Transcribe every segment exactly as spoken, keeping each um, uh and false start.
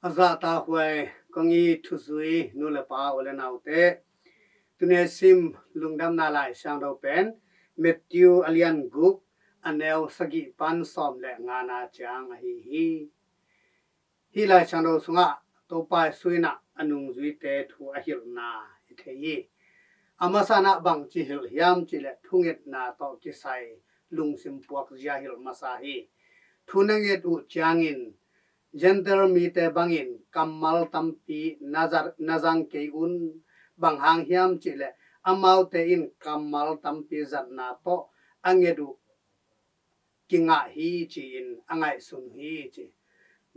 A zahtakhuai kong it thuzui nu le pa u le naute, tuni a sim lungdamna Lai Siangtho pen Matthew a lian guk, a neu sagih pan sawm le ngana ciang ahi hi. Hih Lai Siangtho sungah Topa Jesu in a nungzuite thu a hilhna i thei hi. A masa in a bangci hilh hiam cih leh thungetna tawh kisai lungsim puakzia hilh masa hi. Thu na nget uh ciangin Gentile mite bangin kammal tampi na zat, na zang kei un. Bang hang hiam cih leh amaute in kammal tampi zatna tawh a nget uh kingah hi ci-in a ngaihsun hi ci.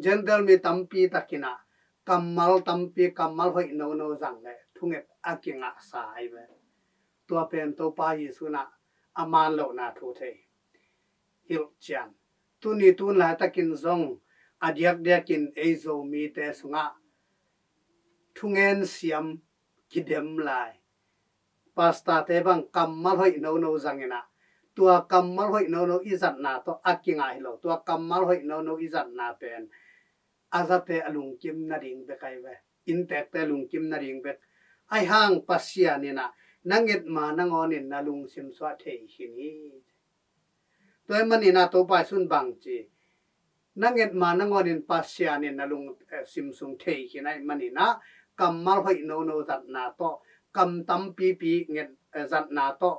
Gentile mi tampi takin a kammal tampi, kammal hoih nono zang le thunget a kingahsa ahi ve. Tua pen Topa Jesu in a man lohna thu thei hilh cian. Tuni tun laitakin zong a diakdiakin ei Zomite sungah thungen siam kidem lai. Pastorte bang kammal hoih nono zangin a, tua kammal hoih nono i zatna tawh a kingah hi lo. Tua kammal hoih nono i zatna pen a zate a lungkim nading bek ahi ve. Inntekte lungkim nading bek. Ahi hang Pasian in a na nget ma nangawnin na lungsim suah thei khin hi. Tua ahih manin a Topa Jesu in bangci, na nget ma nangawnin Pasian in na lung, eh, sim sung thei khin ahih manin a kammal hoih nono zatna tawh, kam tampipi nget, eh, zatna tawh,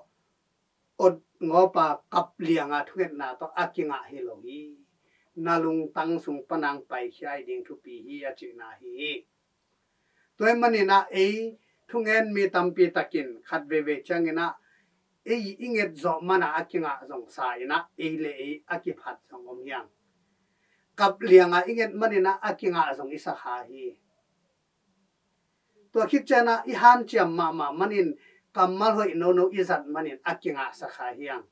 ot ngawpa kap lianga thungetna tawh a kingah hi lo hi. Na lungtang sung pan a hong paikhia ding thupi hi a cihna hi hi. Tua ahih manin a ei thungen mi tampi takin khat veivei ciangin a ei i nget zawh man a a kingah zong sa in a ei le ei a kiphat zong om hi hang. Kap lianga i nget manin a a kingah zong i sa kha hi. Tua khit ciang a i hanciam mahmah manin kammal hoih nono i zat manin a kingahsa kha hi hang.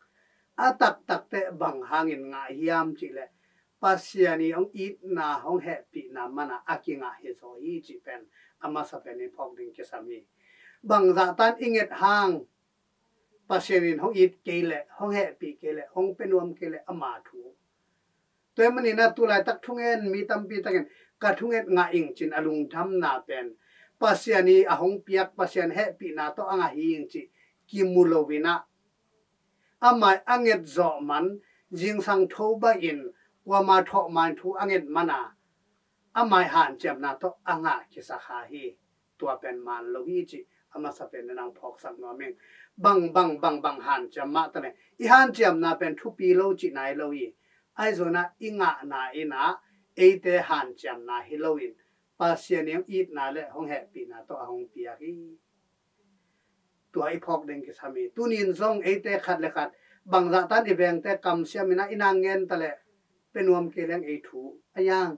A taktakte bang hangin ngah hiam cih leh Pasian i hong itna, hong hehpihna man a a kingah hi zaw hi cih pen a masa pen i phawk ding kisam hi. Bangzah tan i nget hang Pasian in hong it kei leh, hong hehpih kei leh, hong pia nuam kei leh ama thu. Tua ahih manin a tu laitak thungen mi tampi takin ka thunget ngah ing cin a lungdamna pen Pasian i a hong piak, Pasian hehpihna tawh a ngah hi ing cih kimu lo in a, amah i a nget zawh man, zingsang tho bahin kuama thawh man thu a nget man a, amah i hanciamna tawh a ngah kisa kha hi. Tua pen man lo hi cih a masa pen na nang phawksak nuam ing. Bang, bang, bang, bang hanciam mah ta leh i hanciamna pen thupi lo cihna hi lo hi. Ahi zongin a i ngahna in a eite hanciamna hi loin Pasian i hong itna le hong hehpihna tawh a hong piak hi. Tua i phawk ding kisam hi. Tunin zong eite khat le khat bangzah tan i vengte kamsiam in a i nang ngen ta leh pia nuam kei leng ei thu a yang.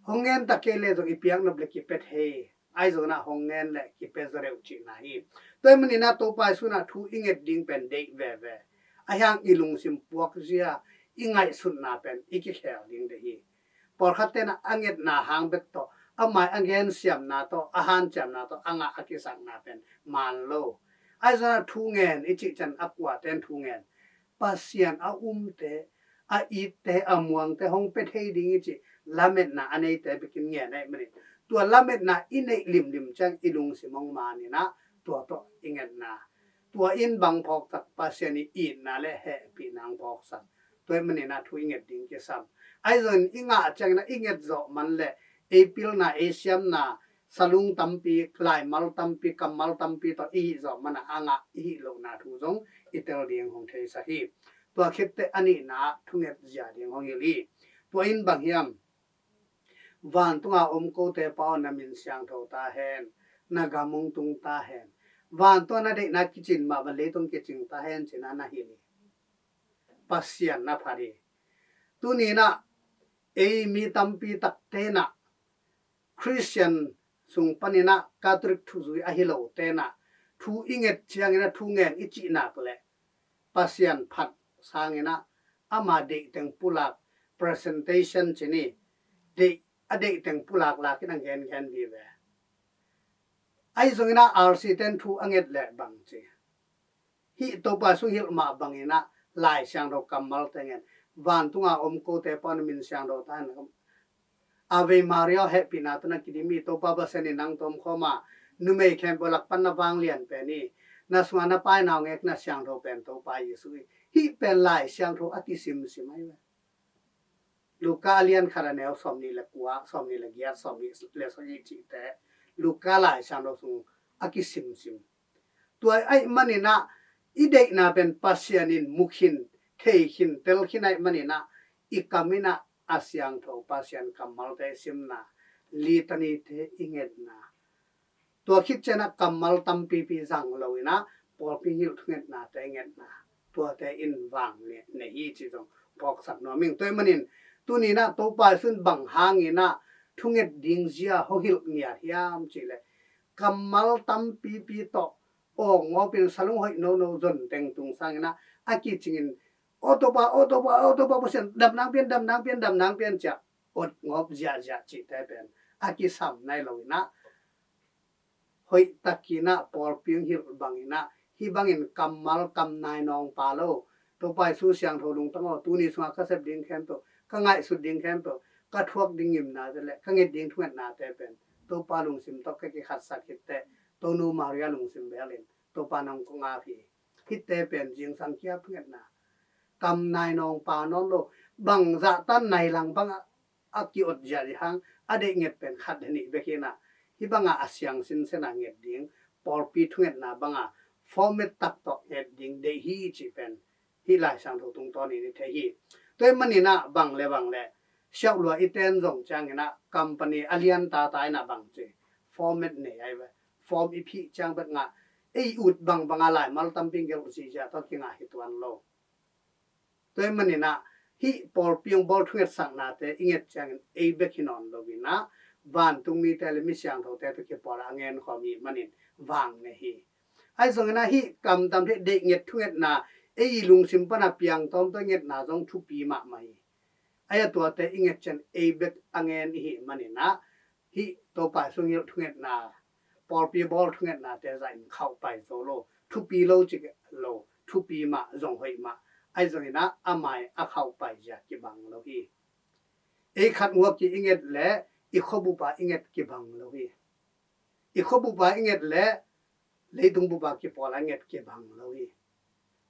Hong ngen ta kei leh zong i piak nop le kipia thei. Ahi zongin a hong ngen leh kipia zaw deuh cihna hi. Tua ahih manin a Topa Jesu in a thu i nget ding pen deih veve. Ahi hang i lungsim puakzia, i ngaihsutna pen i kikhel ding deih hi. Pawlkhat ten a a ngetna hang bek tawh, amah i a gensiamna tawh, a hanciamna tawh a ngah a kisakna pen man lo. Ahi zongin a thu ngen i cih ciang a kua ten thu ngen? Pasian a umte, a itte, a muangte hong pia thei ding i cih lametna a neite bekin ngen ahih manin tua lametna i neih limlim ciang i lungsim hong man in a tua tawh i ngetna. Tua in bang phawksak? Pasian i itna le hehpihna hong phawksak. Tua ahih manin a thu i nget ding kisam. Ahi zongin i ngah ciangin a i nget zawh man le ei pilna, ei siamna, salung tampi, laimal tampi, kammal tampi tawh i hih zawh man a a ngah i hih lohna thu zong i tel ding hong theisak hi. Tua khit teh a nihna ah thunget zia ding hong hilh hi. Tua in bang hiam? Vantunga om kote Pa aw, na min siangtho ta hen, na gam hong tung ta hen. Vantunga na deihna kicin mah bang leitung kicing ta hen ci-in a na hilh hi. Pasian na phat hi. Tuni in a ei mi tampi takte in a Khristian sung panin a Catholic thuzui ahi lote in a thu i nget ciangin a thu ngen i cih nak leh Pasian phat sangin a ama deih teng pulak, presentation ci ni, deih, a deih teng pulak lakin a ngen ngen vive. Ahi zongin a R C ten thu a nget leh bang ci? Hih Topa Jesu hilh mah bangin a Lai Siangtho kammalte ngen. Vantunga om kote Pa aw, na min siangtho ta hen. Ave Maria hehpihna tawh na kidim hi. Topa Pasian in nang tawh om khawm a, numei khempeuh lak pan na vanglian pen hi. Na sungah na Pa i naungek na siangtho pen Topa Jesu hi. Hih pen Lai Siangtho a kisimsim ahi ve. Luka a lian khat a neu sawmnih le kua, sawmnih le giat, sawmnih le sagih cihte Luka Lai Siangtho sung a kisimsim. Tua ahih manin ah i deihna pen Pasian in mu khin, thei khin, tel khin ahih manin ah i kam in ah a siangtho Pasian kammalte i simna, litanite i ngetna, tua khit ciangin ah kammal tampipi zang lo in ah pawlpi hilh thungetnate i ngetna, tuate in vang ne, ne hi cih zong phawksak nuam ing. Tua ahih manin tuni in ah Topa Jesu in bang hangin ah thunget ding zia hong hilh ngiat hiam cih leh, kammal tampipi tawh awkngawp in salung hoih nono zon teng tung sangin ah a kicingin, "Aw Topa, aw Topa, aw Topa Pasian, damna hong pia in, damna hong pia in, damna hong pia in," ci-a awkngawp ziahziah cihte pen a kisam nai lo in ah, hoih takin ah pawlpi hong hilh bangin ah, hih bangin kammal kam nai nawngpa lo, Topa Jesu siangtho lungtang aw, tuni sungah ka sep ding khempeuh, ka ngaihsut ding khempeuh, ka thuak ding ngimnate le ka nget ding thungetnate pen Topa lungsim tawh ka kikhatsak khit teh, Tonu Maria lungsim bel in Topa nang kong ap hi. Hihte pen zingsang ki-ap thungetna, kam nai nawngpa nawn lo, bangzah tan nai lang bangah a ki-ot ziah dih hang, a deih nget pen khat le nih bek hi in ah, hih bangah a siang sinsen a nget ding, pawlpi thungetna bangah format tak tawh nget ding deih hi cih pen hih Lai Siangtho tungtawnin i thei hi. Tua ahih manin ah bang le bang le, siauhlua i ten zong ciangin ah company a lian tata in ah bang ci, format nei ahi ve. Form i phih ciang bek ngah, ei ut bangbang a laimal tampi gelh ziahziah tawh kingah hi tuan lo. Tua ahih manin ah hih pawlpi hong bawl thungetsaknate i nget ciangin ei bek hi nawn lo in ah, vantung mite le mi siangthote tawh kipawl a ngen khawm i hih manin vang ne hi. Ahi zongin ah hih kam tam thei deih nget thungetna, ei i lungsim pan a piangtawm tawh i ngetna zong thupi mahmah hi. Ahi a tuate i nget ciang ei bek a ngen i hih manin ah, hih Topa Jesu hong hilh thungetna, pawlpi bawl thungetnate zah in khauh pai zo lo, thupi lo ci lo, thupi mah, zong hoih mah. Ahi zongin ah a mai a khauh pai zia kibang lo hi. Ei khat ngua ki i nget le i khuabup a i nget kibang lo hi. I khuabup a i nget le leitung bup a kipawl a i nget kibang lo hi.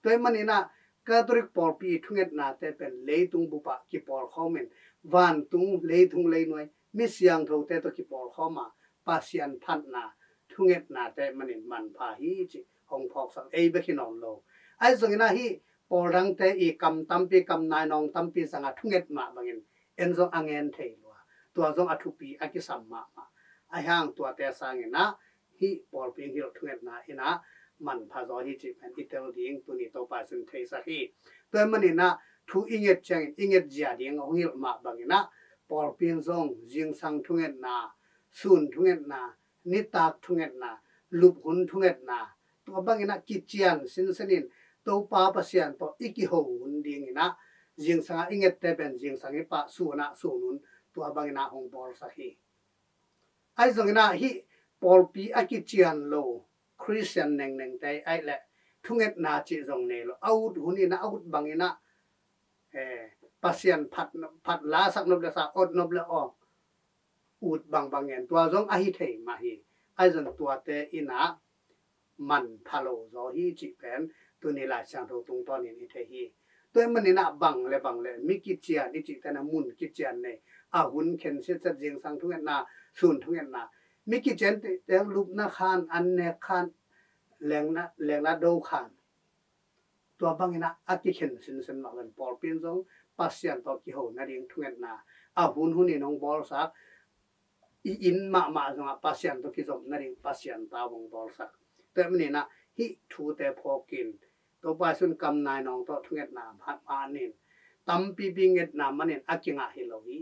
Tua ahih manin ah Catholic pawlpi thungetnate pen leitung bup a kipawl khawm in, vantung, leitung, leinuai mi siangthote tawh kipawl khawm a, Pasian phatna thungetnate ahih manin manpha hi cih hong phawksak, ei bek hi nawn lo. Ahi zongin ah hih pawl dangte i kam tampi, kam nainawng tampi zang a thunget mah bangin en zong a ngen thei lua. Tua zong a thupi, a kisam mahmah. Ahi hang tuate sangin ah hih pawlpi hong hilh thungetna in ah manpha zaw hi cih pen i tel ding tuni Topa Jesu in theisak hi. Tua ahih manin ah thu i nget ciangin i nget zia ding hong hilh mah bangin ah pawlpi in zong zingsang thungetna, sun thungetna, nitak thungetna, lup hun thungetna, tua bangin ah kician sinsen in Topa Pasian tawh i kiho hun dingin ah, zingsang a i ngette pen zingsang hi pah, sun ah sun hun, tua bangin ah hong bawlsak hi. Ahi zongin ah hih pawlpi a kician lo Khristian nengnengte ahih leh thungetna cih zong nei lo, a ut hun in ah, a ut bangin ah, eh, Pasian phat, phat la sak nop le sa, awt nop le awng, ut bangbang ngen, tua zong ahi thei mah hi. Ahi zong tuate in ah manpha lo zaw hi cih pen tuni Lai Siangtho tungtawnin i thei hi. Tua ahih manin ah bang le bang le mi kician i cihte in ah mun kician nei, a hun khen sitset, zingsang thungetna, sun thungetna, mi kician te, te lupna khan, an nek khan, lengna, lengna do khan, tua bangin ah a kikhen sinsen mah bangin pawlpi in zong Pasian tawh kiho nading thungetna, a hun hun in hong bawlsak, i inn mahmah zongah Pasian tawh kizop nading Pasian tau hong bawlsak. Tua ahih manin ah hih thute phawkin Topa Jesu in kam nainawng tawh thungetna mah, mah in tampipi ngetna manin a kingah hi lo hi.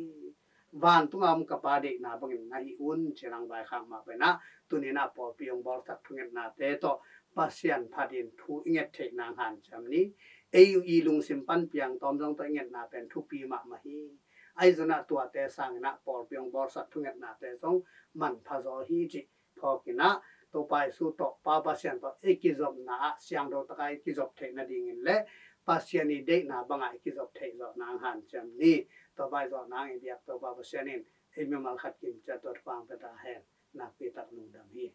Vantung a om ka Pa deihna bangin na hih un ci-in hong vaikhak mah bangin ah tuni in ah pawlpi hong bawlsak thungetnate tawh Pasian phatin thu i nget theih nang hanciam ni. Ei i lungsim pan piangtawm zong tawh i ngetna pen thupi mahmah hi. Ahi zongin ah tuate sangin ah pawlpi hong bawlsak thungetnate zong manpha zaw hi cih phawkin ah, Topa Jesu tawh, Pa Pasian tawh i kizopna ah siangtho tak a i kizop theih nadingin le Pasian i deihna bangah i kizop theih zawh nang hanciam ni. Tua bang i zawh nang i biak Topa Pasian in ei mimal khat kim ciat tua thupha pia ta hen. Nakpi tak lungdam hi.